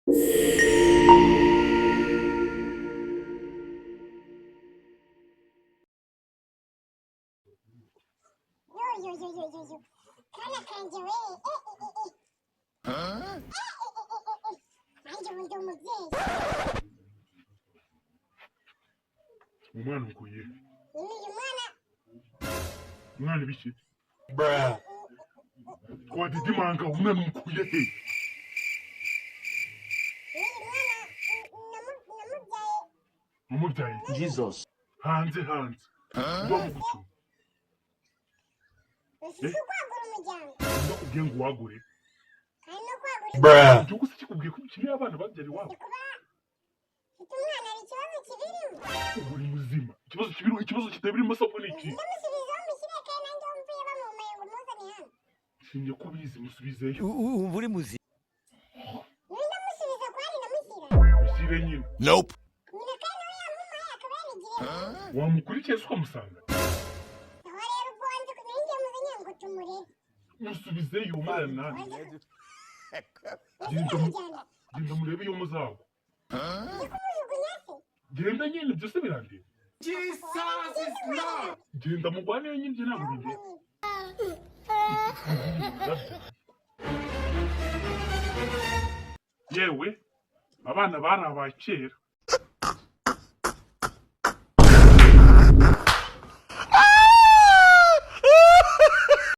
Yo yo yo yo yo yo. Kana kanje we. Eh eh eh eh. Eh eh eh eh eh. Nanjye ubu ndi umubyeyi. Umwana ukuye. Nyine uyu mwana. Umwana ibiki? Twadidimanga umwana umukuye he? N'uyu mwana namubyaye. Wamubyaye? Jesus. Hanze hanze. Uba mugutu. Ufite ukwagura umuryango. Ndakubwiye ngo uwagure. Hari no kwagura. Igihugu se kikubwiye ko ukeneye abana babyara iwabo? Ndi kuba mfite umwana, hari ikibazo kibirimo? Ubu uri muzima. Ikibazo kibirimo, ikibazo kitabirimo sabwo ni iki? Ndamusubizaho mushyire kayi, nanjye wumviye bamumaye ngo muzane hano. Nshimye ko ubizi, musubizeyo. Wumva uri muzima? Niba ndamusubiza kwari ndamushyira. Mushyire nyina. Nope. Nyina kandi nawe yamumaye akaba yanigiriye. Wamukurikiye se ukamusanga? Aho rero ubwo wanze kumenya igihe muzanye ngo tumurere. Musubizeyo umwana. Wanze Genda kumujyana. Genda murebe iyo muzagwa. Ndi kumujugunya se? Genda nyine, byose birandeba. Jesus is Lord. Genda mugwaneyo nyine, ibyo ntabwo Ahubwo bindeba. nyine. Yewe, abana bari aba kera.